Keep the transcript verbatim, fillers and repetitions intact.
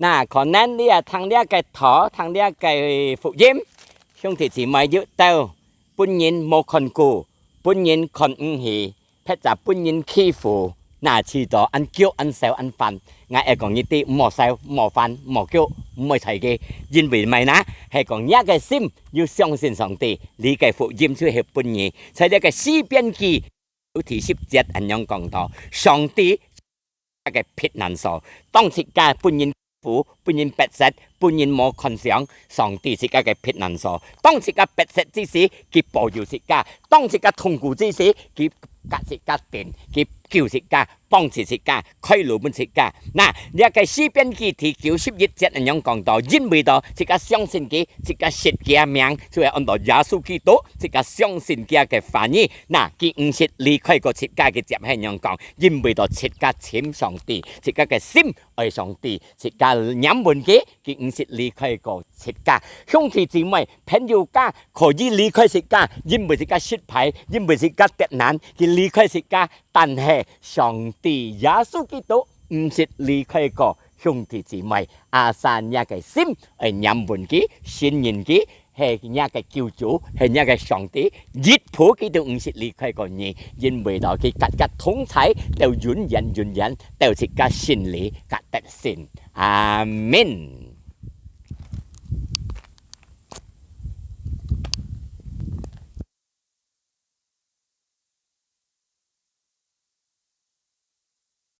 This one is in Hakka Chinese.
那可能你也聽這个道，聽這个福音，兄弟姊妹有兜分人無看顧，分人看毋起，或者分人欺負，那試著恁噭、恁愁、恁煩。𠊎愛講你兜毋好愁、毋好煩、毋好噭、毋好睬佢，因為麼个呢？係講若个心有相信上帝，這个福音就係分你。在這个詩篇記 有第十節恁樣講到，上帝个避難所，當自家分人欺負、分人逼迫、分人無看上，上帝自家个避難所。當自家逼迫之時，佢保佑自家；當自家痛苦之時，佢佮自家定，佢救自家，幫助自家，開路分自家。那，這个詩篇記第九十一節恁樣講到，因為到自家相信佢，自家識佢个名，就係安到耶穌基督，自家相信佢个話語。 那，佢毋識離開過自家个接，係恁樣講，因為到自家尋上帝，自家个心愛上帝，自家黏穩佢，佢毋識離開過自家。兄弟姊妹、朋友家可以離開自家，因為自家失敗，因為自家得難，佢離開自家，但係上帝耶穌基督毋識離開過兄弟姊妹。Asal若个心愛黏穩佢，信任佢， 係若个救主，係若个上帝，一步佢都毋識離開過你，因為到佢佮自家同在，到永遠永遠，到自家心裡佮得勝。阿們。